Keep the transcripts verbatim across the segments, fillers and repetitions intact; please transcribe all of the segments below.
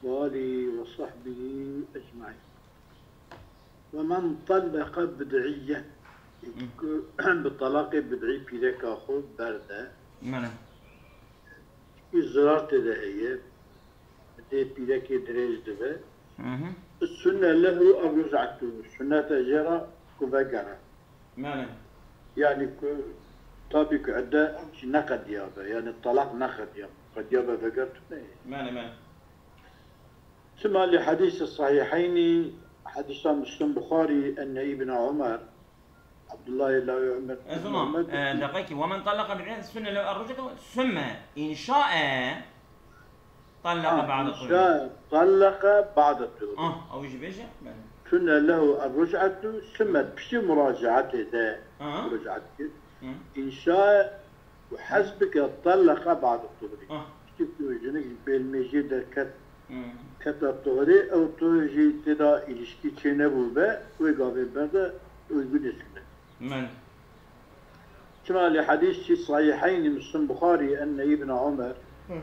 وآله وصحبه أجمعين. ومن طلق بدعيا. Ku bi talaqê bid'î pîreka xwe berde. Mene. Çi zirar tê de heye. Dê pîrekê dirêj dibe. Hı hı. Sünne lehu er-ruc'atu. Sünnete jê re ku vegere. Mene. Yani ku tabî ku edde ew jî neqediyabe. Yani talaq neqediyabe. Qediyabe vegertine. Mene, mene. Çima li hadîsê sahiheynî, hadîsa Muslim Buxarî, enne Îbn Umer, Abdullah lawê Umer, Ez Ibn ona, Umer, e, deqekî, "Ve men tallaka bid'in sünne lehu er-ruc'atu sümme inşa'e tallaka Ha, ba'de inşa'e tallaka ba'de tuhri. Ah, ew jî bêje? Bele. Sünne lehu er-ruc'atu, sümme piştî muracaatê de Aha. muracaat kir. Hı. İnşa'e û hez bike tallaka ba'de tuhri. Ah. Piştî ku jinik ji bêlmêjiyê derket, Hı. keta tuhri, ew tuhri jî tê de îlişkî çênebûbe, wê gavê berde, uygun e sünnet. Mene. Çima li hadîsî sahiheynî Muslim Buxarî enne Îbn Umer. Hı.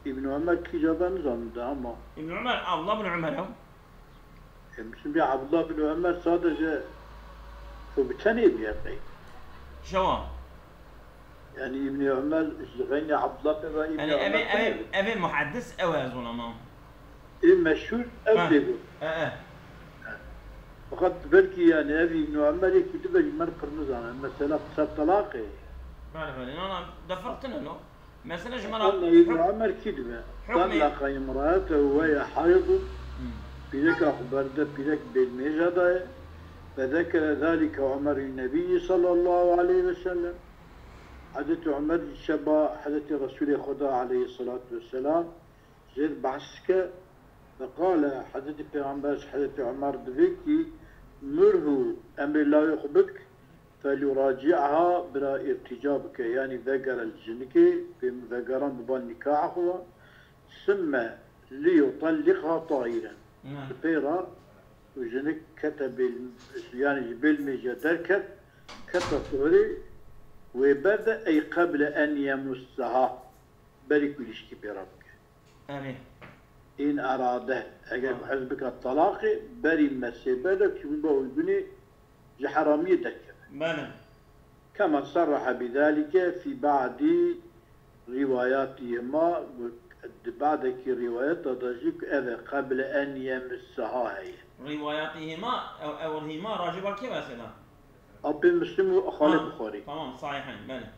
Îbn Umer kîja be nizanim de ama. Îbn Umer, Abdullah bin Umer ew. E, Muslim ya Abdullah bin Umer sadece xwe bi tenê bûye qey. Şewa. Yani Îbn Umer, ji xeynî Abdullah bin Umer, Îbn Yani Umer evê, evê, tenê bû. evê muhaddis ew e, ez ona ma. Ê meşhûr ev Ha. tê bû. E, e. Fakat belkî yani ev Îbn Umer yekî dibe ji me pir nizane. Mesela ser talaqê. Bele, bele. Na, na, defirtine lo. Mesela ji me re Enne Îbn huk-, Umer kî dibe? hukmê Tallaka imraetehu ve hiye hayd. Hmm. Pîreka xwe berde pîrek bêlmêja daye. Ve zekere zalike Umer lin-Nebiyyi sallallahu aleyhi ve sellem. Hazreti Umer şeba Hazreti Resulê Xweda aleyhissalatu vesselam jêr behs dike. Ve qale, Hezretî Pêxember ji Hezretî Umer divê kî, "Murhu, emrê lawê xwe bik, felyuraci'ha, bira îrtîca bike, yanî vegere li jinikê, pê min vegeran biba nîkaha xwe ve, sümme liyutelliqha tahiren." Hı. Ji pê re û jinik kete bêl-, yanî ji bêlmêjiya derket, kete tuhurê, wê berde ey qeble en yemusseha, berî ku îlişkî pê re bike. Erê. În erade, eger Ha. ku hez bike talaqê, berî mesê berde ku biba uygunê ji heramiyê derkeve. Bele. Kema serrehe bidalike fî ba'dî rîwayatihima, di ba'dekî rîwayeta de jî ku ev e, qeble en yemisseha heye. Rîwayatihima, ew, ew hîma racîba kê ve sêda? Apê Muslim û Xalid Ha, Buxarî. Tamam, sahiheyn, bele.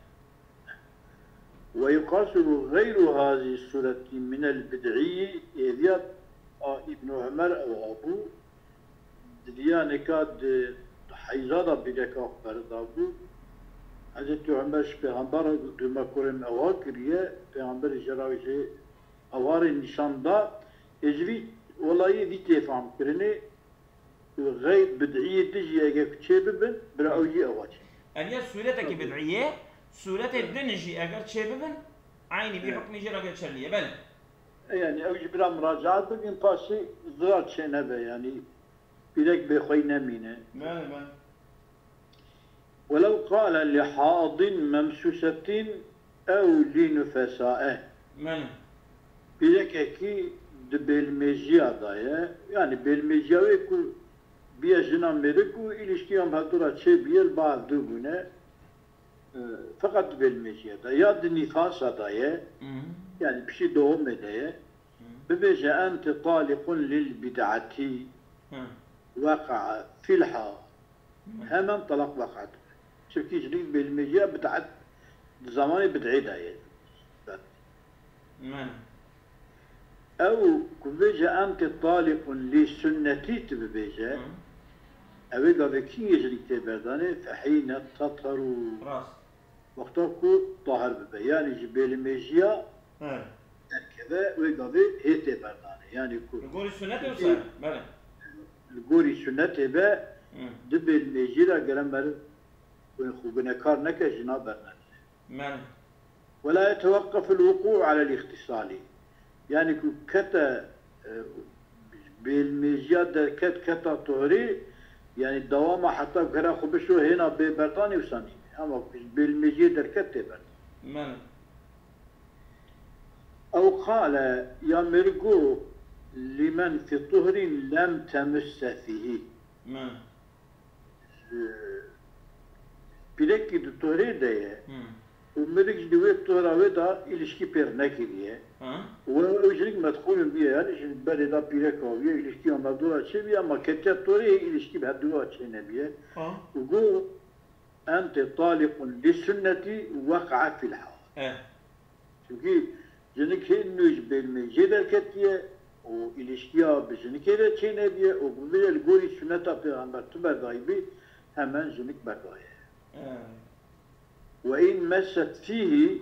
Ve yuqasu gayru hazi sureti minel bid'iyyi, êdiya a Îbn Umer ew abû, di diyaneka di heyza de bîreka xwe berdabû. Hezretî Umer ji Pêxember re got, "Dûme kurê min ewa kiriye." Pêxemberî jê re jê ewarê nîşan da. Ê ji vî welayê vî tê fam kirinê, Û xeyr bid'iyê din jî eger çê bibin, bira ew jî ewa çê. Ev ya sûretekî bid'iyê, sûretê din jî eger çê bibin, eynî vî Evet. hukmî jê re geçerlî ye. Belê. E, yani ew jî bira muracaat bikin, paşê zirar çê nebe, yani pîrek bê xwey nemîne. Belê, belê. Welew qale li hadin memsusetin ew li nufesae. Belê. Pîrekekî di bêlmêjiya de ye. Yani bêlmêjiya wê ku biye jina mêrik û îlişkiya em hevdu re çêbiye, li ba hevdu bûne. E, feqet di bêlmêjiya de. Ya di nîfasa de ye. Hı hı. Yani piştî doğumê de ye. Hı. Bibêje ente taliqun lil bid'ati Hı. weqa'a fil hal. Hemen talak veqat. Çimkî jinik bêlmêjiya bid'et, di zamanê bid'ê de ye. Men. Ew ku bêje ente taliqun li sünneti tu bibêje, Hı. ew ê gavê kî yê jinik tê berdanê, fehîne tatharu. Rast. Wexta ku tahir bibe. Yani ji bêlmêjiya He. derkeve, wê gavê hê tê berdanê. Yani ku Li gorî sunnetê wisa ye? Belê. Li gorî sunnetê be, Hı. di bêlmêjî re gere meriv xwe gunekar neke, jina bernedire. Belê. Wela yeteweqqeful wuqû alel îxtîsalî. Yani ku kete, e, bêlmêjiya derket keta tuhurî, yani dewama heta gera xwe bişo hêna bê berdanê wisa nîne. Ama ku ji bêlmêjiyê derket tê berdan. Belê. Ew qale ya mêrik got, Limen fi tuhrin lem temisse fihi. Me. Ji pîrekî di tuhrê de ye. Hmm. Û mirik ji di wê tuhra wê de îlişkî pêr nekiriye. Ha? Û ew jinik medxûlin bûye, yanî ji berê de pîreka wî ye, îlişkiya mevdû re çêbûye, ama ketiye tuhrê, îlişkî bi hevdû re çênebûye. Ha? Û got, "Ente taliqun li sunnetî weq'a fil hal." Eh. Çimkî jinik hê nû ji bêlmê jê derketiye û îlişkiya bi jinikê re çênebûye û bibêje li gorî sunneta Pêxember tu berdayî bî, hemen jinik berdaye. Eh. Ve in messet fîhî,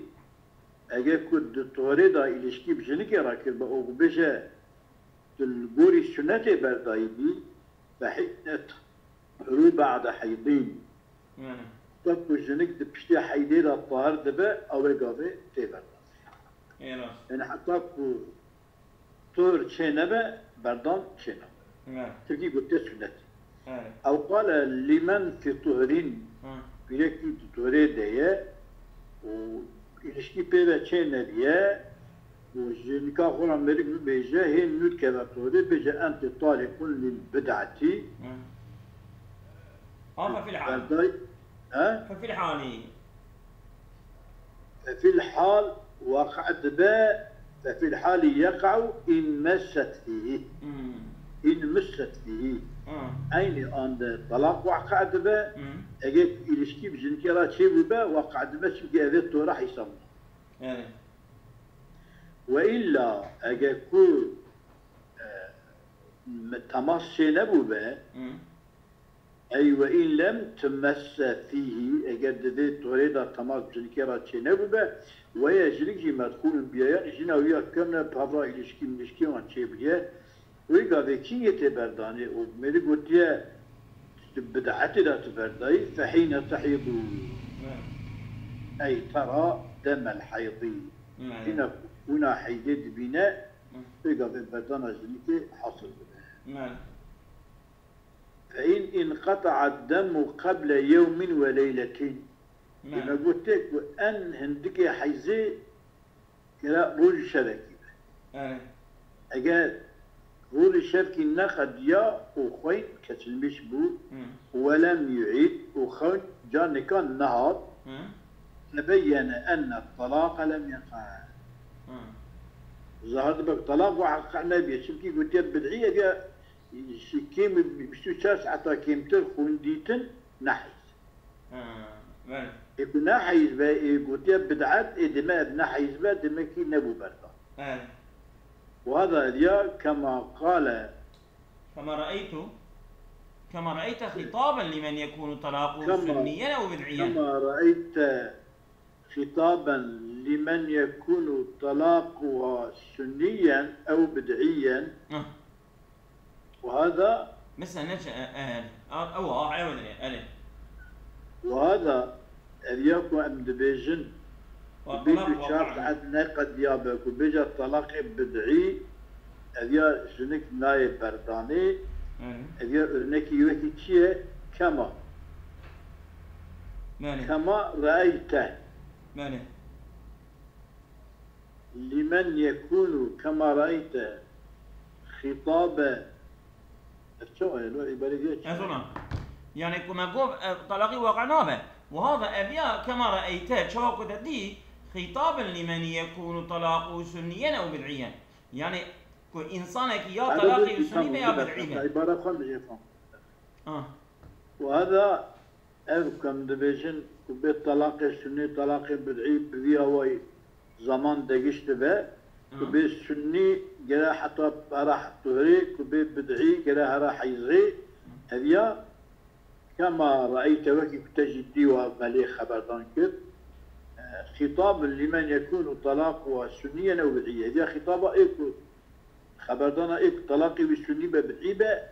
eger ku di torê de îlişkî bi jinikê re kiribe û bibêje, tu li gorî sunetê berdayî bî, fehîne tuhru ba'de heydîn. Yani. Heta ku jinik di piştê heydê de tahir dibe, ew ê gavê tê berdan. Ê rast. Yani heta ku Tuhur çê nebe, berdan çê nebe. Evet. Tirkî gotiye sunnet. Evet. Ew qale limen fi tuhrin, Hı. Pîrekî di tuhurê de ye û îlişkî pê ve çê nebiye û ji nika xwe re mêrik bibêje, hê nû dikeve tuhurê, bêje, "Ente taliqun lil bid'etî." Hı. Ha, fe fil hal. Berday-, he? Fe fil hali. Fe fil hal waqe dibe, fe fil hali yeqa'u in messet fîhî. Hmm. In misset fîhî. Hmm. Eynî an de talaq waqe dibe, Hmm. Eger îlişkî bi jinikê re çêbûbe, waqe dibe, çimkî ev ê tora hesabna. Yani. Ve illa, eger ku, e, me-, temas çê nebûbe, Hmm. Ey ve in lem tumesse fîhî, eger di vê torê de temas bi jinikê re çênebûbe, weya jinik jî medxûlin bûye, yanî jina wî ya kevne pevra îlişkî milişkê wan çêbûye, wê gavê kîngê tê berdanê û mêrî gotiye, tu bid'etê de tu berdayî, fehîne tehîdû. Ey tera demel heydî. Hîna wina heydê dibîne, wê gavê berdana jinikê hasil bibe. Fe in inqeta'a demu qeble yewmin ve leyletin. Dime gote ku en hindikê heyzê gere roj û şevekî be. Evet. Eger roj û şevkî neqediya û xweyn kesilmiş bû, Hı. Ve lem yu'id û xewn ca nika nehat, Hı. Tebeyyene enne talaqe lem yeqa. Hı. Zahir dibe ku talaq waqa nebiye. Çimkî gotiye bid'î, ev ya Ji kêm bîst û çar saeta kêmtir xwendîtin neheyz. Ha, belê. Ê ku neheyz be, ê gotiye bid'et, ê dime ev neheyz be, demekî nebû berdan. Belê. Û hada diya kema qale. Kema re'eytu, kema re'eyte xitaben limen yekûnu talaquhu Kema, sunniyen ew bid'iyen. Kema re'eyte خطابا لمن يكون طلاقها سنيا أو بدعيا. Ah. وهذا Mesela ne şey, e, e, a, ew, a, ew ne, yani. وهذا, ev ya ku em dibêjin, Wa ku bîst û çar talak wa saet neqediyabe, ku bêje talaqê bid'î, Ev ya jinik nayê berdanê, Hı. Ev ya örnekî wekî çi ye? Kema. Belê. Kema re'eyte. Belê. Limen yekûnu kema re'eyte xitabe. Ev çawa ye? Lo, îbarê diye çi? Ez ona. Yani ku me gov, e, talaqî waqa nabe. Wiha ve ev ya kema re'eyte, çawa ku te dî, xitaben limen yekûnu talaqu sunniyen ew bid'iyen. Yani ku însanekî ya Hada talaqê bir sunnî be ya bid'î be. Îbara xwe min jê fam. Ah. Û hada ev ku em dibêjin ku bê talaqê sunnî, talaqê bid'î bi vî awayî zaman degiştibe, ku Ah. bê sunnî gere heta hera tuhurê, ku bê bid'î gere hera heyzê, ev ya Kema re'eyte, wekî ku te jî dî wa belê xeberdan kir, e, xîtab limen yekûnu talaquha sunniyen ew bid'iyen. Ev ya xîtaba ê ku xeberdana ê ku talaqê wî sunnî be, bid'î be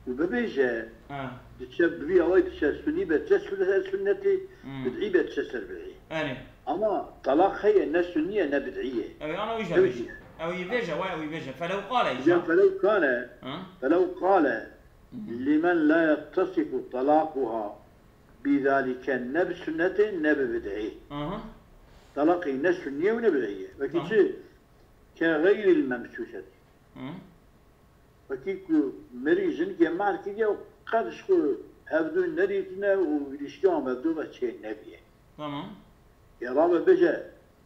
û bibêje, Ha. diçe bi vî awayî diçe sunnî be, diçe ser sunnetê, Hmm. bid'î be, diçe ser bid'î. Erê. Ama talaq heye ne sunnî ye ne bid'î ye. Ew ana wî jî Ew bêje. jî. Ew yî bêje, wa ew yî bêje. Felew qale Ya îşte. felew kane, Ha? felew qale, Hı hı. Limen la yettesifu talaquha bi zalike, ne bi sunnetê ne bi bid'ê. Aha. Talaqî ne sunnî ye û ne bid'î ye. Wekî Tamam. çi? Ke xeyril memsûset. Hı. Wekî ku merî jinikê mehr kiriye û qet ji xwe hevdû nedîtine û ilişkiya hevdû ve çê nebiye. Tamam. Ê rabe bêje,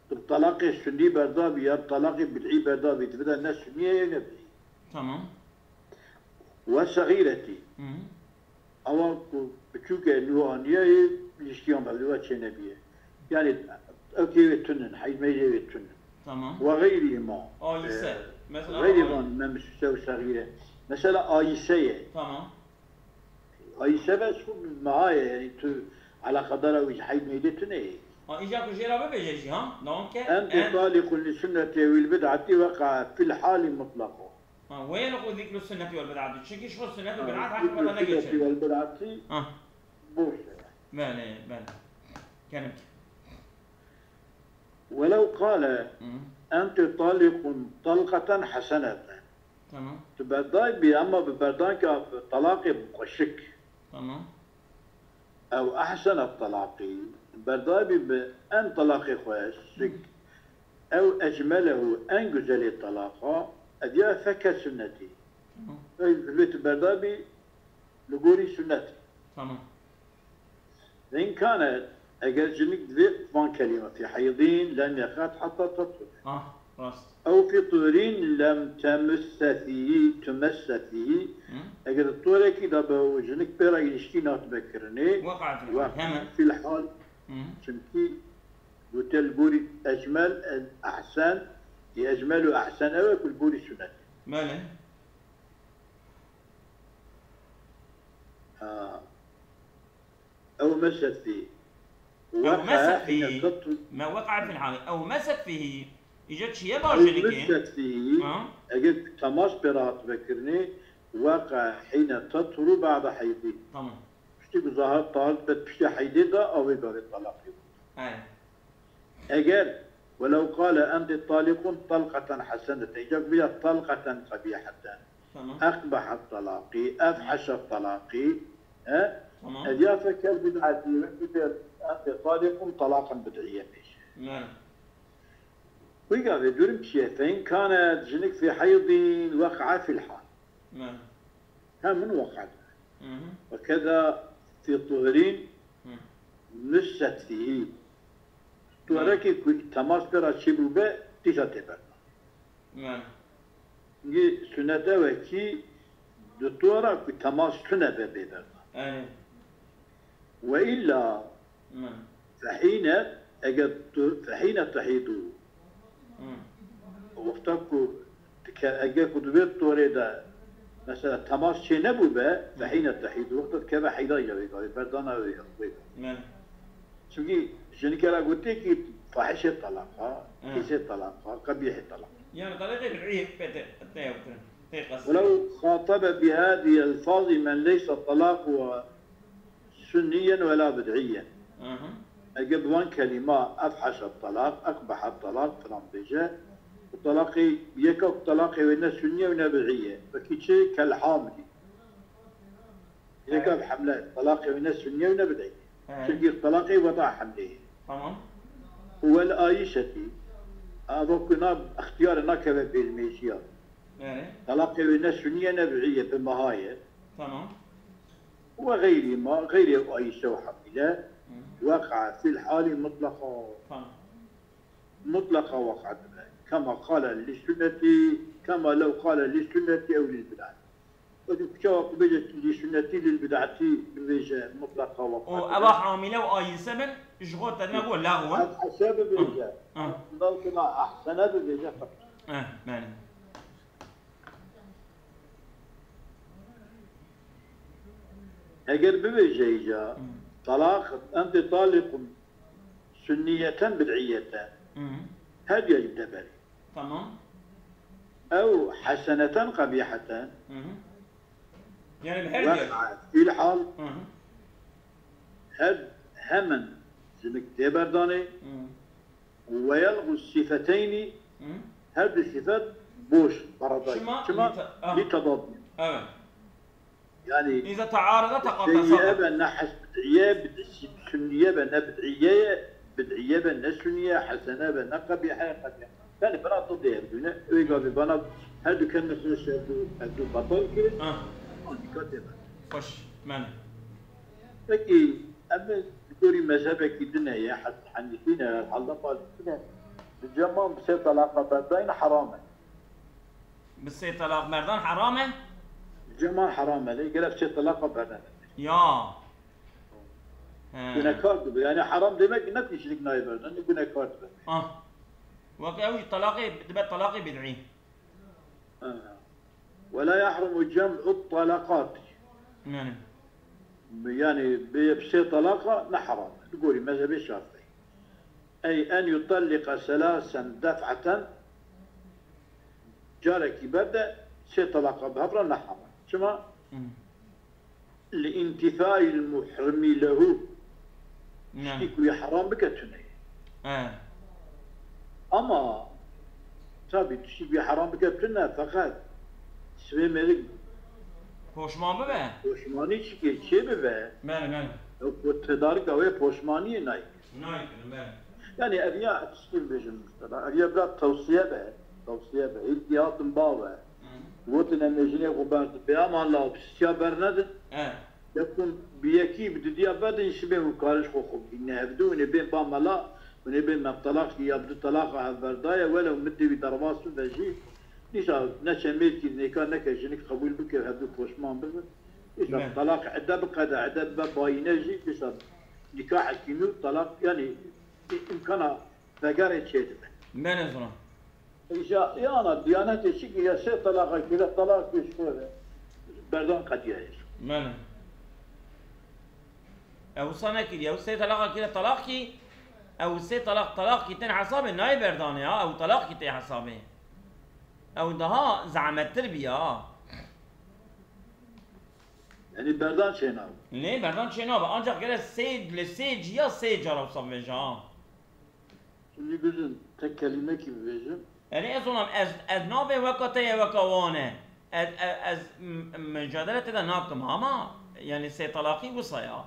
tu bi telaqê sunnî berdabî ya bi telaqê bid'î berdabî, tu bide ne sunnî ye ne bid'î. Tamam. We sexîretî. Hı hı. Ewa ku biçûke nû aniyayê, ilişkiya hevdû ve çê nebiye. Yani ew kê wê tunin, heyd meydê wê tunin. Tamam. Ve xeyrî ma. Ayise. Ee, Mesela Xeyrî ay- van memsuse û sexîre. Mesela ayise ye. Tamam. Ayise ve şu meha ye, yani tu eleqedara wî ji heyd meydê tune ye. Ha, îca ku jê re bibêje jî ha? Dewam ke. Ente taliqun li sunneti ew il bid'ati weqa fil hali mutlaqo. Ha, wê li xwe zikru sunneti wal bid'ati. Çünkü şu sünnet ve Ha, bid'at zikru hakikaten ne sunneti geçer? Wal bid'ati Ha. boş ye. Bele, bele. Kerim. Welev qale Hı. ente taliqun talqaten haseneten. Tamam. Tu berdayî bî, ema bi berdanka talaqê bi xweşik. Tamam. Ew ehsene talaqî, berdayî bî bi en talaqê xweşik. Ew ecmelehu, en güzelê talaqa, ediya feke sünnetî. Tamam. Ew vê tu berdayî bî li gorî sünnetî. Tamam. Ve in kane, eger jinik divê van kelîme fî heydîn lem yeqat heta tetur. Ah, rast. Ew fî tuhurîn lem temisse fîhî, tumesse fîhî. Hı? Eger di torekî de be û jinik pê re îlişkî natibe kirinê, Waqat fîl weqat hal. Hemen. fîl hal, Hı. çimkî gote li gorî ecmel, ehsen, ê ecmel û ehsen ew e ku li gorî sunet. Bele. Ha. Ew meset fî. Ew Weqa meset fî. hîne tetu. Me weqa fîl hal. Ew meset fî. Îca çiye Ew baş jinikê. meset fî. Ha. Eger temas pê re hatibe kirinê, weqa hîne teturu ba'de heydî. Tamam. Piştî ku zahir tahir dibe piştî heydê de, ew ê gavê talaqî bû. Ay. Eger welew qale ente taliqun talqeten haseneten, îca ku bîya talqeten qebîheten, Tamam. ekbehet talaqî, efheşet talaqî, he? Tamam. Ediya fekel bid'etî, wekî bê ente taliqun talaqen bid'iye bêje. Bele. Wî gavê durum çi ye? Fe in kane jinik fî heydîn weqa fîl hal. Bele. Hemin weqat. Hı hı. Ve keda fî tuhurîn Hı. misset fîhî. Turekê ku temas pê re çêbûbe, dîsa tê berdan. Bele. Yê sunet ew e kî di tora ku temas tune be bê berdan. Ay. Ve illa Bele. fehîne, eger tu fehîne tehîdu, Hı. wexta ku dike, eger ku di vê torê de mesela temas çê nebûbe, fehîne tehîdu, wexta dikeve heyda ya wê gavê, berdana wê ya wê gavê. Bele. Çimkî jinikê re gotê kî fahişê talaqa, Hı. pîsê talaqa, qebîhê talaqa. Yani talaqê bid'î pê te, te yaptın. Te qas. Welew xatabe bi hadî elfazî men leysa talaqu sunniyen wela bid'iyen. Hı hı. Eger bi van kelîma efheşe talaq, ekbehe talaq filan bêje, û talaqê yeka ku talaqê wê ne sunnî ye û ne bid'î ye. Wekî çi? Kel hamlî. Yeka bi hemle, talaqê wê ne sunnî ye û ne bid'î ye. He. Çimkî talaqê weda hemlê ye. Tamam. Û wel ayîşetî, ava ku na extiyare nakeve bêlmêjiya. Yani. Talaqê wê ne sunnî ye ne bid'î ye, bi meha ye. Tamam. Ve xeyrî ma, xeyrê ayîşe û hemîle, Hı. weqa fîl halî mutlaqa. Tamam. Mutlaqa weqa dibe. Kema qale li sunnetî, kema lew qale li sunnetî ew lil bid'etî. Wekî ku çawa ku bêje li sunnetî lil bid'etî bibêje mutlaqa weqa O dibe. Eva hamile û ayîse bin, ji xwe te ne got lagwe. Efheşe bibêje. Hı. Lewkina ehsene bibêje. Eh, bele. Eger bibêje îca, Hı. talaq, ente taliqun sunniyeten bid'iyeten. Hı. Her diya jî deberî. Tamam. Ew heseneten qebîheten. Hı hı. Yani her diyor. Weqa fîl hal, Hı hı. her hemen jinik tê berdanê. Hı. Ve yelğu sifeteynî, Hı. her du sifet boş, paradayî. Çima? Çima? Lite-, ah. Li tedadî. Evet. Yani İza taarada taqata seyyiye sabır. be ne hes bid'iye, bid-, sünniye be ne bid'iye, bid'iye be ne sünniye, hesene be ne qebîhe, qebîhe. Yani bana da değer güne, öyle bir bana Her du keme xweş ev du, ev du betal kirin. Ah. An dîka tê me. Xweş, mene. Pekî, em ê li gorî mezhebekî din heye, He-, Henîfî ne, herhalde ma li din e. Li cem me bi sê talaqa berdayîn heram e. Bi sê talaq berdan heram e? Li cem me heram e, lê gerek sê talaqa berdane. Ya. He. Gunekar dibe. Yani heram demek ki ne pişirik nayê berdan, gunekar dibe. Ah. Wek ew jî talaqê, dibe talaqê bid'î. Ha. Ve la yahrumu cem'u talakat. Yani. Yani bi sê talaqa ne haram. Li gorî mezhebê Şafii. Ey en yutallika selasen def'aten, carekî berde sê talaqa bi hev re ne haram. Çima? Hı. Li întifayil muhrimi lehu. Yani. Tiştî ku yê heram bike tune ye. He. Ama, tabi, tiştî ku yê heram bike tune, feqet sibê mêrik poşman bibe. Poşmanî çi ke çê bibe. Bele, bele. Ew ku tedarika wê poşmaniyê nayê. Nayê, bele. Yani ev ya tiştî bêjim mesela. Ev ya biraz tewsiye be. Tewsiye be. Hîn diyatim bawe. Hı. Gotin em ê jinê xwe berdin. Peyama la piştiya bernedin. Evet. Yekun bi yekî bi didiya bedin ji bê û karij xwe xwe bîne. Hevdu hûn ê bên ba mela, hûn ê bên me talaq ya bi du talaqa hevberdaye, welew min dê wî derbas bibe jî. Dîsa ne çemêrkî nêka neke jinik qebûl bike, hevdu poşman bibin. Dîsa talaq ede biqede, ede bibe bayîne jî, dîsa nikahekî nû talaq, yanî î-, îmkana vegerê çêdibe. Bene zona. Îja, yana Diyanetê çi kiriye, sê talaqa kire, talaq kir ji xwe re. Berdan qediyaye. Bene. Ew wisa nekiriye, ew sê talaqa kire, talaq kî, ew sê talaq, talaq kî tên hesabê, nayê berdanê ha, ew talaq kî tê hesabê. Ew daha zehmettir bî ha. Yani berdan çênabe. Lê berdan çênabe, ancak gere sê, li sê ciya sê cara wisa bibêje ha. Şimdi gözüm tek kelimekî bibêjim. Erê ez onam, ez, ez nabê weka te ye, weka wan e. Ez, ez, ez m-, mücadele te de nakim ama, yani sê talaqî wisa ya.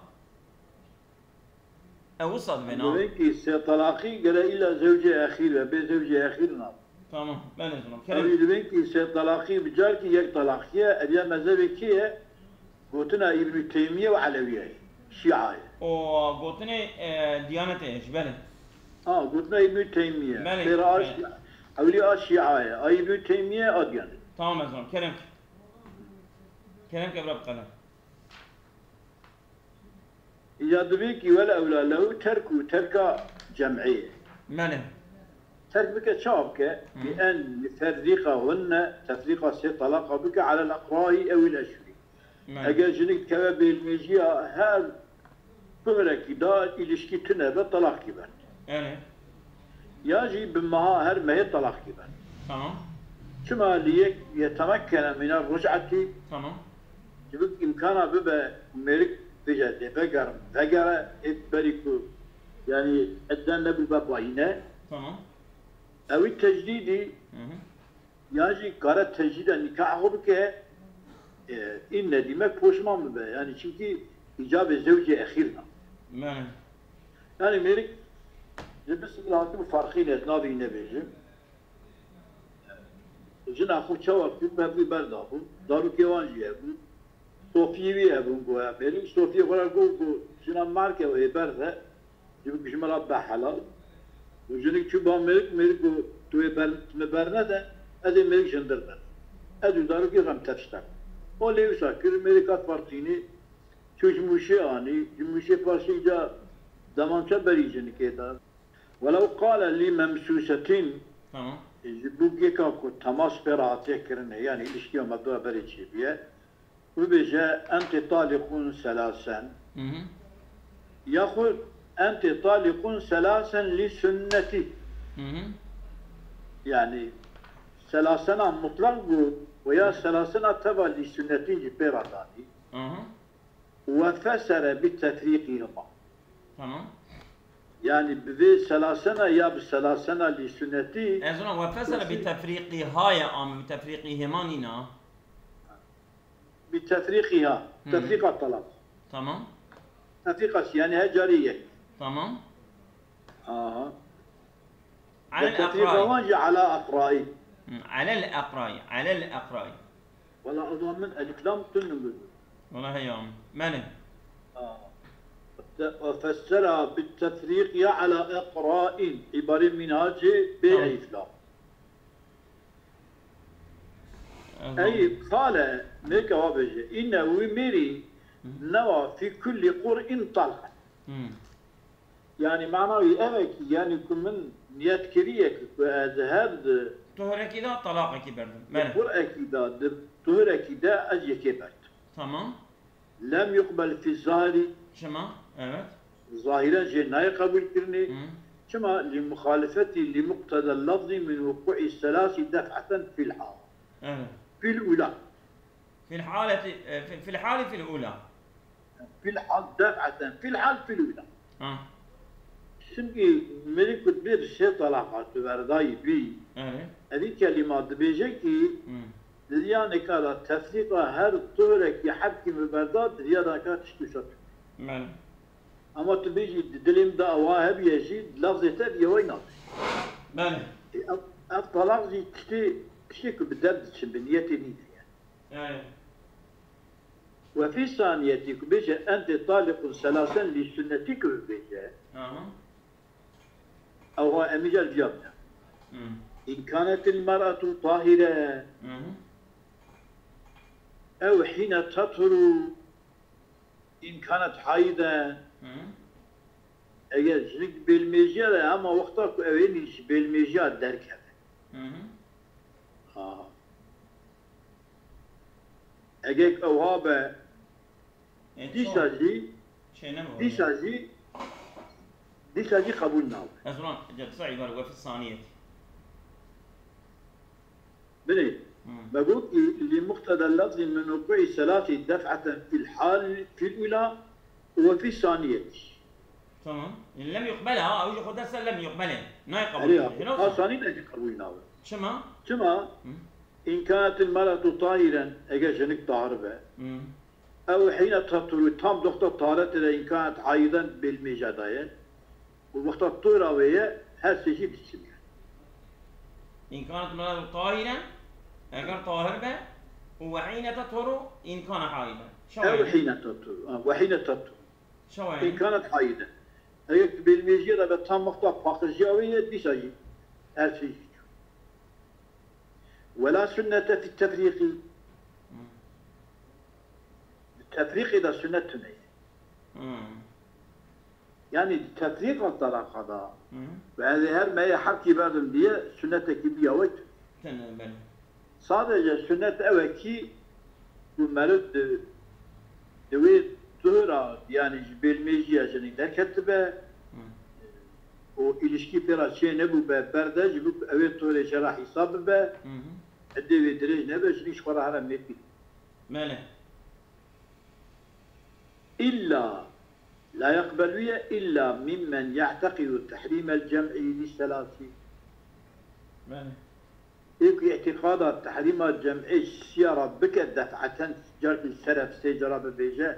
E wisa dibe na. Dibên ki sê talaqî gere îla zewcê exîr be, bê zewcê exîr nabe. Tamam, ben de tamam. Kerem. Ew dibên ki sê talaqî bi car ki yek talaqî ye, ev ya mezhebê kê ye? Gotina Îbnü Teymiye û Elewiye ye. Şîa ye. O gotinê, e, Diyanetê ye, ji belê. Ha, gotina Îbnü Teymiye. Belê, Xêra a belê. Şîa, ewlî a Şîa ye. A Îbnü Teymiye a Diyanet. Tamam, ez tamam. Kerem ki. Kerem ki, evra biqede. Îca dibê ki wel ewla lehu terku terka cem'ê. Belê. Terk bike, çawa bike? Hı. Bi en yuferrîqahunne, tefrîqa sê talaqa bike, alel eqraî ewil eşhurî. Belê. Eger jinik dikeve bêlmêjiya her kuhrekî da îlişkî tune be, talaq kî be. Belê. Ya jî bi meha her mehê talaq kî be. Tamam. Çima li yek yetemekkene mine ric'etî. Tamam. Ji bo îmkana bibe mêrik bêje dê vegerim, vegere, ê berî ku, yanî, edde nebû be bayîne. Tamam. Ewî tecdîdî Hı hı. ya jî kare tecdîda nîkah xwe bike, e, î nedîmek poşman bibe. Yanî çimkî îcabê zewcê exîr na. Belê. Yanî mêrik ji bismillah hatibû ferqî ne, ez navê wî nebêjim. Jina xwe çawa kir, mevlû berdabû. Darûkê wan jî hebû. Sofiyê wî hebûn, goya mêrik. Sofiyê xwe re got, got, jina merke wê berde. Ji bo ji me re be helal. Û jinik çû ba mêrik, mêrik got, tu wê ber, tu me bernede, ez ê mêrik ji hundir berim. Ez û darûkê xem tefşte. O lê wisa kir, mêrik hat partînê, çû ji mûşê anî, ji mûşê paşê ca demançe berî jinikê da. Welew qale lî memsûsetîn, Tamam. ji bo yeka ku temas pê re hatiye kirine, yanî îlişkiya me bi berê çêbûye, bibêje, enti taliqûn selasen. Hı hı. Yaxud enti taliqûn selasen lî sunnetî. Hı hı. Yanî selasena mutlaq got, veya selasena teva lî sunnetî jî pê re danî. Hı hı. Ve fesere bi tefrîqîhima. Tamam. Yanî bi vê selasena ya bi selasena lî sunnetî. Ez ona ve fesere bi tefrîqîha ye, ama bi tefrîqîhima nîna. Bi tefrîqîha. Hı. Tefrîqa talaq. Tamam. Tefrîqa, yanî her carî yek. Tamam. Aha. Ve tefrîqa wan jî ala eqraî. Hı, alel eqrayî, alel eqrayî. Wala o zaman min elif lam tun nû. Wala heya. Mene. Aa. Te-, ve fessera bit tefriqi ala eqra'in. Îbarê Minhacê bê Tamam. elif lam. Tamam. Ey qale, mêke wa bêje. Înne wî mêrî Hı. newa fî kullî qur'in talqen. Hı. Yanî mana wî ev e ki, yanî ku min niyet kiriye ki, ku ez her di Tuhurekî de talaqekî berdim. Bele. Qurekî de, di tuhurekî de ez yekê berdim. Tamam. Lem yuqbel fî zahirî. Çima? Evet. Zahiren jê nayê qebûl kirinê. Hı. Çima? Li muxalifetî li muqtedel lafzî min wuqu'î selasî def'eten fîl hal. Evet. Fîl ula. Fil haleti, e, fi-, fil hali fil ula. Fil hal def'eten, fil hal fil ula. Ha. Çimkî mêrî ku dibê di sê talaqa tu verdayî bî, Evet. evî kelîma dibêje ki, Hmm. di diyaneka de tefrîqa her tuhurekî hebkî min berda, di diyaneka tiştî wisa tu. Bele. Ama tu bêjî di dilê min de ewa hebiye jî, di lafzê te diye wey nabe. Bele. E, ev, ev talaq jî tiştê, tiştê ku bi dev diçin, bi niyetê nîne ye. Yani. Ve fî saniyetî ku bêje, "Ente taliqun selasen" lî sunnetî ku bibêje, Aha. ew ha emî jel viya bine. Hmm. "İn kanetil mer'atu tahire, Hı hı. ew hîne tethuru, in kanet hayide." Hı. Eger jinik bêlmêjiya de, hema wexta ku ew ê ji bêlmêjiya derkeve. Hı hı. Ha. Eger ewha be, E, dîsa ço-, jî, şey ne mi dîsa oluyor? jî, dîsa jî qebûl nabe. Ez ulan, ce, dîsa îbar we fi saniyetî. Binê, Hmm. me got ki, "Li muqtedel lafzî min wuqu'î selasî def'eten fil hal, fil ula ve fî saniyetî." Tamam. Yani lem yuqbel ha, ew jî xwe derse lem yuqbel e. Nayê qebûl Erê, kiriye, ha, ne wisa? Sanî de jî qebûl nabe. Çima? Çima? Hı. "İn kanetil mer'atu tahiren", eger jinik tahir be. Hı. Ew hîne tethuru, tam doxta taharetê de, "in kanet hayiden", bêlmêja daye. Û wexta tora wê ye, her sê jî diçin. "İn kanet mer'atu tahiren", eger tahir be, û "ve hîne tethuru in kane hayiden". Şewa Ew yani. Hîne tethuru, ha, "ve hîne tethuru". Şewa yani. "İn kanet hayiden". Eger tu bêlmêjiya de be tam wexta paqijiya wê ye, dîsa jî her sê jî çû. "Ve la sunnete fit tefrîqî". Hmm. Di tefrîqê de sunnet tune ye. Hmm. Yani di tefrîqa talaqa da, Hı. ve ez ê her mehê hebkî berdim diye sunnetekî biya we tune. Tune, belê. Sadece sunnet ew e ki, ku meriv di, di wê tuhura, yani ji bêlmêjiya jinê derketibe, Hı. û îlişkî pê re çê nebûbe, berde, ji bo ku ew ê tuhurê jê re hîsab bibe, Hı hı. edê wê dirêj nebe, jinî ji xwe re here mêkî. Belê. Îlla, la yeqbelûye îlla mimmen ye'teqidu tehrîmel cem'î li selasî. Belê. Ê ku îtîqada tehrîma cem'ê ji siya re bike def'eten, carkî ser ev sê cara bibêje,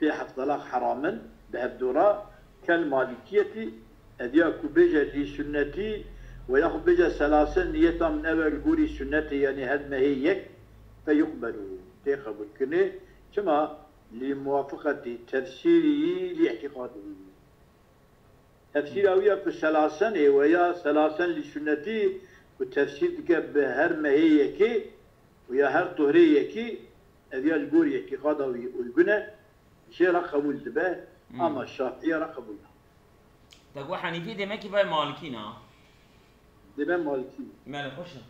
sê heft talaq heram in, bi hevdû re, kel malikiyetî, ev ya ku bêje lî sunnetî, we yaxud bêje selasen niyeta min ev e li gorî sunnetê, yanî her mehê yek, fe yuqbelû, tê qebûlkirinê. Çima? Lî muwafiqetî tefsîrî lî îtîqadî. Tefsîra wî ya ku selasen ê, we ya selasen lî sunnetî, ku tefsîr dike bi her mehê yekê û ya her tuhrê yekê, ev ya li gorî îtîqada wî uygun e, jê re qebûl dibe, Hmm. ama Şafiiya re qebûl nabe. Te got Henîfî, demekî vay Malikî ne? Deme Malikî ne. Belê, xweş e.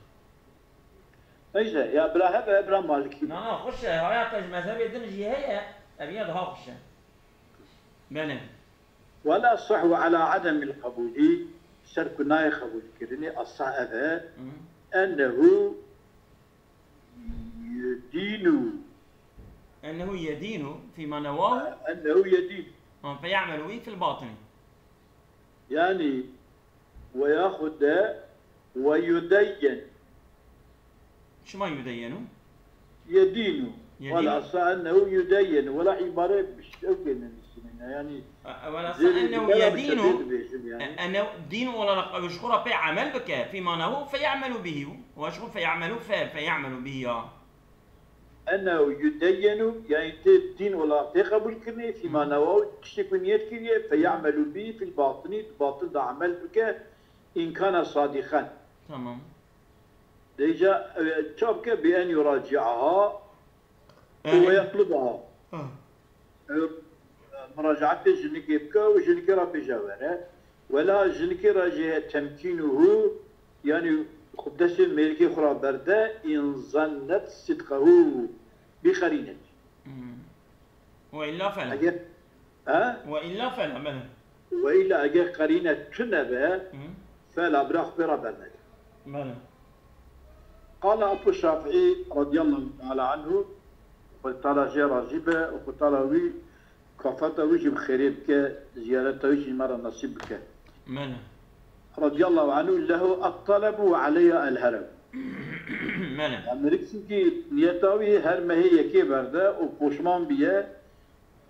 Neyse, ya bira hebe, bira Malikî ne. Na, na, xweş e. Haya te ji mezhebê din jî heye, ev ya daha xweş e. Belê. Wela sahwu ala ademil qebûlî, ser ku nayê qebûlkirinê, esah ev e, Hı. ennehu yedînu. Ennehu yedînu fîma newahu. Ennehu yedînu. Ha, fe ya'melu wî fil batini. Yani, we yaxud de, we yudeyyen. Çima yudeyyenu? Yedînu. Yedînu. Wela sa ennehu yudeyyen. Wela îbare bi şewkê nivîsî. Yani, e, e, wela sa ennehu yedînu, e, ennehu din olarak ew ji xwe re pê emel bike, fîma nehu feyemelu bihî, û ew ji xwe feyemelu fe, feyemelu bihî ya. Ennehu yudeyyenu, yani tê din olarak tê qebûl kirinê, fîma newa, tiştê ku niyet kiriye, feyemelu bihî fil batini, di batin de emel bike, in kana sadixen. Tamam. Dêja, e, çap ke bi en yuraciaha, Erê. Ve yatlubaha. Ha. E, muracaatê jinikê bike û jinikê re bêje were. Wela jinikê re jê temkînuhu, yani xwe destê mêrikê xwe re berde, in zannet sidqehu bi qerînet. Hmm. Ve illa fela. Eger, ha? Ve illa fela, bele. Ve illa eger qerîne tune be, Hı. fela bira xwe pê re bernede. Bele. Qala Ebu Şafîî radiyallahu teala anhu, Xwedê Teala jê razî be û Xwedê Teala wî kafeta wî jî bi xêrê bike, ziyareta wî jî me re nesîb bike. Bele. Radiyallahu anhu, lehu et-talebu ve aleyha el-herem. Bele. Ya mirik çimkî niyeta wî her mehê yekê berde û poşman biye,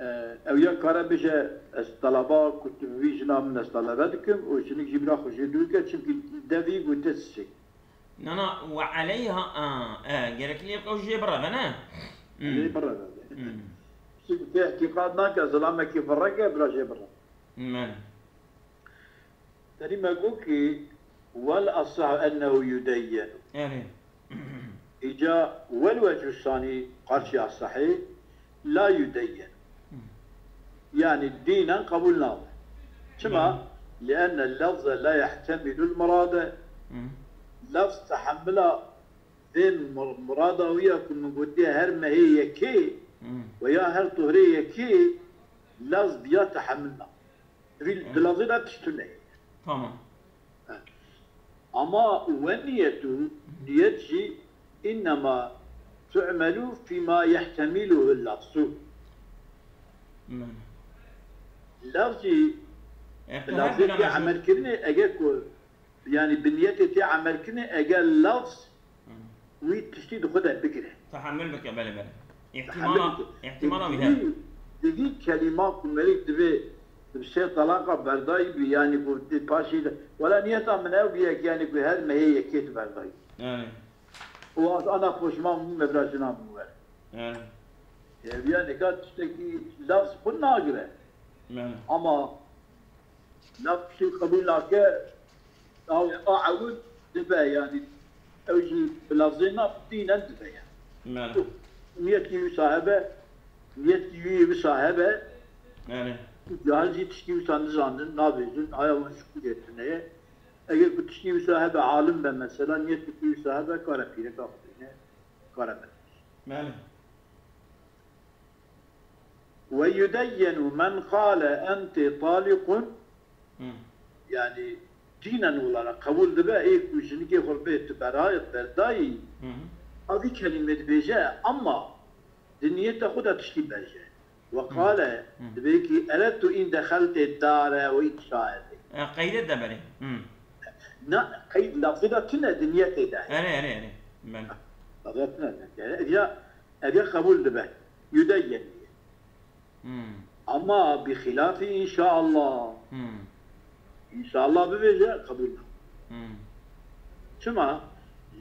e, ew ya kare bêje, ez talaba ku tu bi vî jina min ez talebe dikim û jinik jî bira xwe jê dûr ke, çimkî devî gote çiçek. Na, na, ve aleyha, a, e, gerekli ew jê bireve, ne? Hmm. Jê bireve. Hmm. Çimkî te îtîqad nake, zilamekî vireke, bira jê bireve. Hmm. Tenî me got kî, "Wel asah ennehu yudeyyen." Erê. Îca wel wecu sanî qarşî asahî la yudeyyen. Hı. Yani dînen qebûl nabe. Çima? Hı. Lienne lafze la yehtemilul murade. Hı. Lafz tehemmila vê mur-, murada wî ya ku min gotiye her mehê yekê Hı. veya her tuhrê yekê, lafz biya tehemmil nabe. Di vî, Evet. di lafzê de tişt tune ye. Tamam. Ama we niyetu, niyet jî, innema tu'melu fîma yehtemiluhu lafzu. Hmm. Lafzî, E, tu her lafzê dönem tê jî emel kirinê, eger ku, yani bi niyetê tê emel kirinê, eger lafz Hmm. wî tiştî di xwe de bigire. Tehemmül bike, belê, belê. Tehemmül Îhtimala, bike. îhtimala wî Di heye. vî, di vî kelîma ku merî divê, di sê talaqa berdayî bî, yanî ku di paşî de, wela niyeta min ew bîye ki, yanî ku her mehê yekê tu berdayî. Yani. Û ez ana poşman bûm, me bira jina min were. Yani. Ev ya nika tiştekî lafz xwe nagire. Yani. Ama Lafzî qebûl nake, ew a ewil dibe, yanî ew jî bi lafzê na dînen dibe, yanî. Mele. Niyetkî wisa hebe, niyetkî wî wisa hebe. Mele. Cahil jî tiştî wisa nizanin, nabêjin, aya wan ji ku tê tune ye. Eger ku tiştî wisa hebe, alim be mesela, niyetkî wisa hebe, kare pîreka xwe bîne, kare me. Mele. Ve yudeyyenu men qale ente talikun, Hı. yani dînen olarak qebûl dibe, ê ku jinikê xwe bê tu berayet berdayî, Hı hı. a vî kelîmê dibêje, ama di niyeta xwe de tiştî bêje. Ve Hı. qale, Hı. dibê ki eredtu in dexelte dare ve in şaete. E, qeyde de berê. Hı. Na, qeyd lafzê de tune di niyetê de. Erê, erê, erê. Ben. Lafzê tune de. Ya, Ev ê qebûl dibe. Yudeyyeniye. Hmm. Ama bi xilafî inşaallah. Hmm. İnşallah bibêje, qebûl nabe. Hmm. Çima?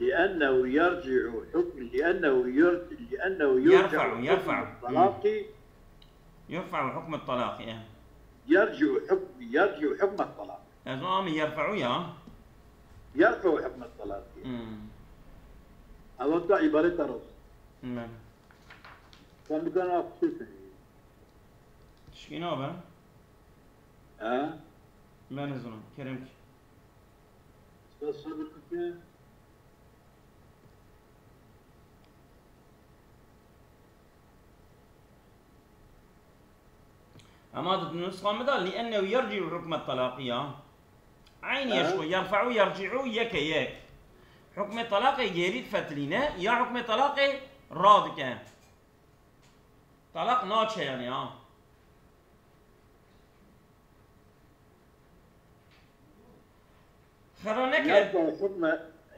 Liennehu yerci'u hukm, liennehu yer-, liennehu yerci'u Yerfa'u, yerfa'u. hukm talaqi. Yerfa'u hukm talaqi, ya. Yerci'u hukm, yerci'u hukm talaq. Ez ama yerfa'u ya. Yerfa'u hukm talaqi. Hmm. Ewa tu ibaret roz. Hmm. Sen bir tane atışırsın. Tişkî nabe? He? Me nizanim, kerem ki. Sen sabır ki. Ama di nusxa min de, "Liennehu yerci'u hukme talaqî" ya. Eynî ye ji xwe, yerfe'u, yerci'u, yek e, yek. Hukmê talaqê gêrî difetilîne, ya hukmê talaqê radike. Talaq naçe yani ha. Xera neke. Yerfe'u hukme,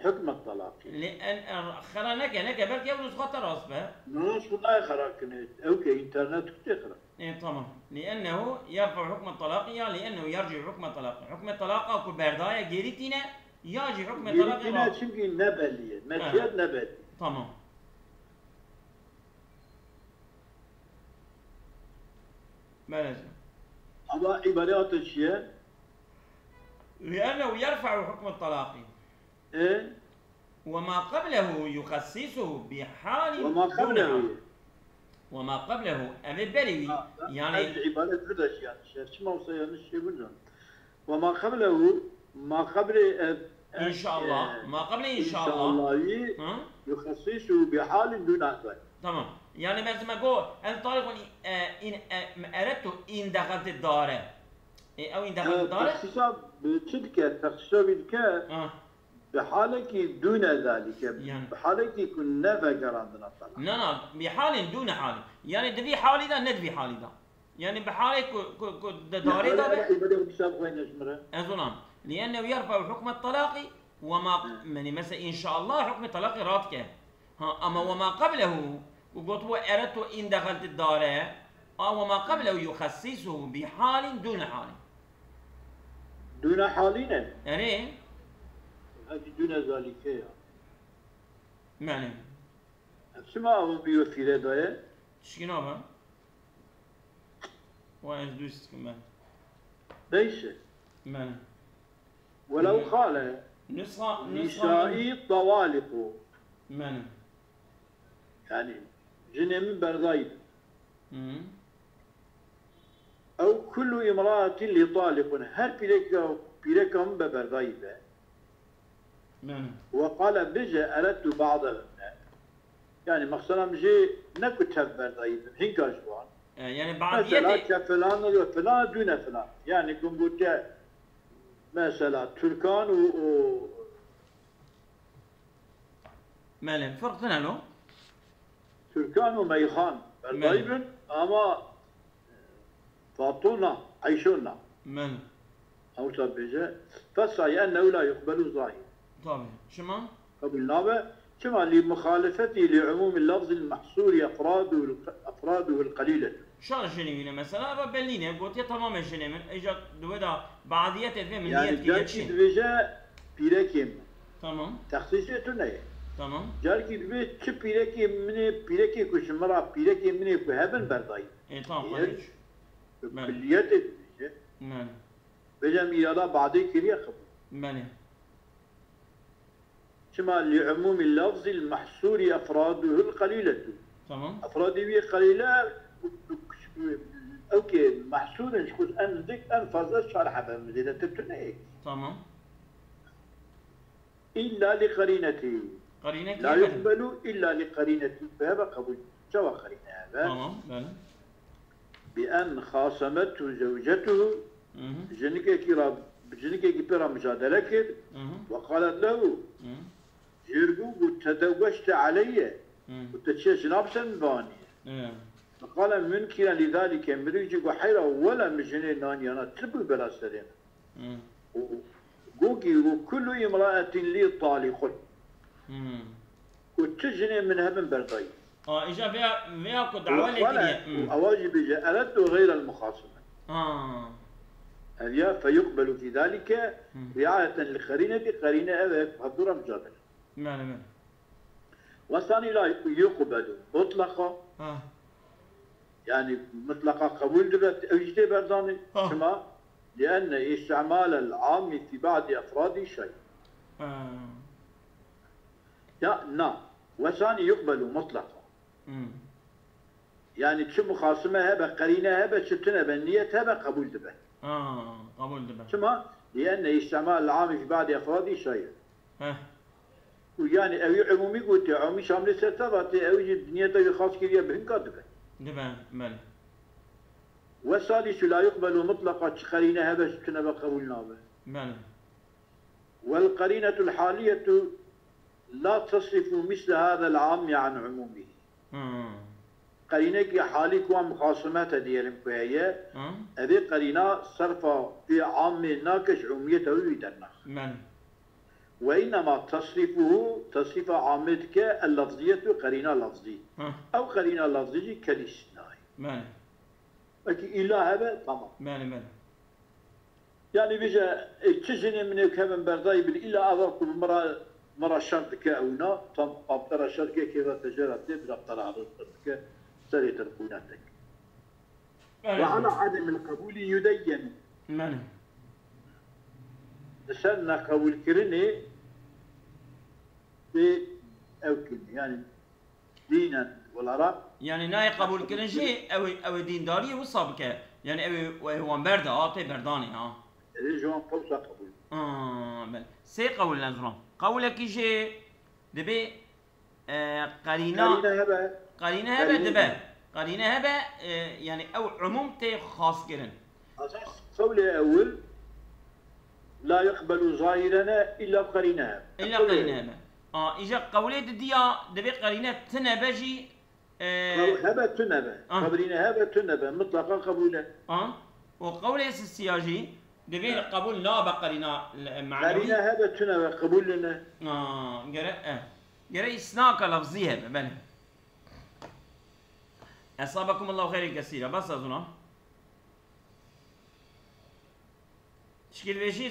حكم الطلاق. Li en, en, xera neke, neke, belkî ew nusxa te rast be. No, şuna xera kine. Ew ke internet kutê xera. E, tamam. لأنه يرفع حكم الطلاق ya لأنه يرجع حكم الطلاق. Hukmê talaqa ku berdaye gêrî tîne, ya jî hukmê Gêrî talaqê tîne ra- çünkü ne belliye. Meçiyet Evet. ne belli. Tamam. Belê. Ama îbareyata çi ye? لأنه يرفع حكم الطلاق. E? وما قبله يخصصه بحال وما دون قبله. حال. وما قبله. Ev ê berê wî. Ha, yani ez îbaret bide yanlış. Çima wisa yanlış şey bûn. وما قبله, ma qeblê ev, ev, İnşallah. e, Ma qeblê inşallah. inşallahî Hı? يخصصه بحال دون حال. Tamam. Yani mesela go, en talibun, e, in, e, erettu in dexelti dare. E, ew in dexelti E, dare? Texsîsa bi çi dike? Texsîsa wî dike Ha. bi halekî dûne zalîke. Yani. Bi halekî ku ne vegerandina talaq. Na, na, bi halin dûne halin. Yani di vî halî de, ne di vî halî de. Yani bi halê ku, ku, ku di darê de be. Îbadê xwe dişa bixweyne ji min re. Ez ona. لأنه يرفع حكم الطلاق وما Hı. yani mesela inşallah hukmê talaqê radike. Ha, ama وما قبله, ku gotibû erettu in dexelti dare, a وما قبله يخصصه بحال دون حال. Dûne halî ne? Erê. Hekî dûne zalîke ya. Yani. Ev çima ew bi wê fîre daye? Tişkî nabe. Wa ez dûst dikim ben. Neyse. Ben. ولو قال Nusxa, nusxa نسائي طوالق. Ben. Yani, jinê min berdayî be. Hı. Ew kullu imraatin li talikun. Her pîreka, pîreka min be berdayî be. Yani. Ve qale bije erettu ba'dehunne. Yani, mexsena min jê ne ku tev berdayî bin, hinka ji wan. E, yani, Mesela, badiyetê ke filan ve filan dûne filan. Yani, gum gotiye, mesela, Türkan û, û Belê, firq tune lo. Türkan û Meyxan berdayî Belê. bin, ama Fatona, Eyşona. Belê. Ewsa bêje, fesay ennehu la yuqbelu zahir. Tabii. Çima? Qebul nabe. Çima? Li muxalifetî li umûmî lafzil mahsûrî efraduhul, efraduhul qelîletu. Şar jinê wî ne mesela, eva bellî ne, gotiye tamamê jinê min, êca di wê de badiyetê divê min Yani niyet kiriye carkî çi? dibêje pîrekê min. Tamam. Texsîsê tu neye. Tamam. Carkî dibê çi pîrekê min ê, pîrekê ku ji min re pîrekê min ê ku hebin berdayî. E, tamam, Ê, xwedî. Belê. Kulliyetê dibêje. Belê. Bêje em îrada badê kiriye qebûl. Belê. Çima li umûmî lafzîl mahsûrî efraduhul qelîletu. Tamam. Efradê wî qelîle, ew ke mahsûr in ji xwe en dik, en fazla çar hebe min zêdetir tune ye. Tamam. Îlla li qerînetî. Qerîne La kî? yuqbelu îlla li qerînetî. Bi heve qebûl. Çawa qerîne hebe? Tamam, belê. Bi en xasemethu zewcetuhu, Hı hı. jinikekî ra, jinikekî pê ra micadele kir, Hı hı. Ve qalet lehu, Hı. jêr bû, got, tezewwecte aleyye, Hı. got, te çiye jina bi ser min ve aniye. Hı. Ve qale munkiren li zalike, mirî jî got, heyra, wele min jinê naniyana, çi bû bela serê min? Hı. Û, û, gokî, û kullu imra'etin li taliqun. Hı. Û tu jinê min hebin berdayî. Ha, îja vêya, vêya ku dawa lê kiriye. Hı. Ewa jî bêje, erettu xeyrel muxasime. Ha. Ev ya, feyuqbelu fî zalike, Hı. riayeten li qerînetî, qerîne ev e, hevdû re micadele. Belê, belê. Wesanî la yuqbelu mutlaqa. Ha. Yani mutlaqa qebûl dibe, ew jî tê berdanê. Ha. Çima? Lienne îstimalel amî fî ba'dî efradî şey. Ha. Ya, na. Wesanî yuqbelu mutlaqa. Hmm. Yani çi muxasime hebe, qerîne hebe, çi tune be, niyet hebe, qebûl dibe. Ha, qebûl dibe. Çima? Lienne îstimalel amî fî ba'dî efradî şey. Heh. Û yani ewî umûmî gotê, umî şamlê ser te vatê, ew jî niyeta wî xas kiriye bi hinka dibe. Dibe, belê. Wesalîsu la yuqbelu mutlaqa, çi qerîne hebe, çi tune be qebûl nabe. Belê. Wel qerînetul halîyetu la tesrifu misle hazel ammi an umûmî. Hmm. Qerînekî halî ku a muxasime te diyelim ku heye, Hmm. evê qerîna serfa vê amê nake ji umiyeta wî wî dernax. Belê. Ve innema tasrifuhu, tasrifa amê dike el lafziyet û qerîna lafzî. Heh. Ew qerîna lafzî jî kel îstînayê. Belê. Wekî îla hebe, tamam. Belê, belê. Yani bêje, e, çi jinê min ê kevin berdayî bin, îla ava ku bi min re, min re şer dike ew na, tam, tam te re şer dike, kêfa te jê re tê, bila te re hezir dike, serê te qûnet dike. Belê. Ve ala ademil qebûlî yudeyyenu. Belê. Li ser neqebûlkirinê tê ew kirin. Yani dînen olarak. Yani nayê qebûlkirin jî ew ê, ew ê dîndariyê wisa bike. Yani ew ê, ew ê wan berde, ha, tê berdanê, ha. Erê ji wan qewsa qebûl. Aa, belê. Sê qewil ne zilam. Qewlekî jê dibê, e, qerîna, Qerîne hebe. Qerîne hebe Qerîne dibe. hebe. Qerîne hebe, e, yani ew umûm tê xaskirin. Esas qewlê ewil, la yuqbelu zahirene illa qerîne hebe. Illa Qewlê qerîne hebe. A, îja qewlê didiya dibê qerîne tine be jî, e, Qew-, hebe tune be. Ah. Qebrîne hebe tune be. Mutlaqa qebûl e. A, û qewlê sisiya jî dibê He. qebûl nabe qerîna l-, manewî. Qerîne hebe tune be, qebûl ne. A, gere, e. Gere îsnaka lafzî hebe, belê. Esabekumullahu xeyren kesîra. Bes ez ona. Şikil vêjî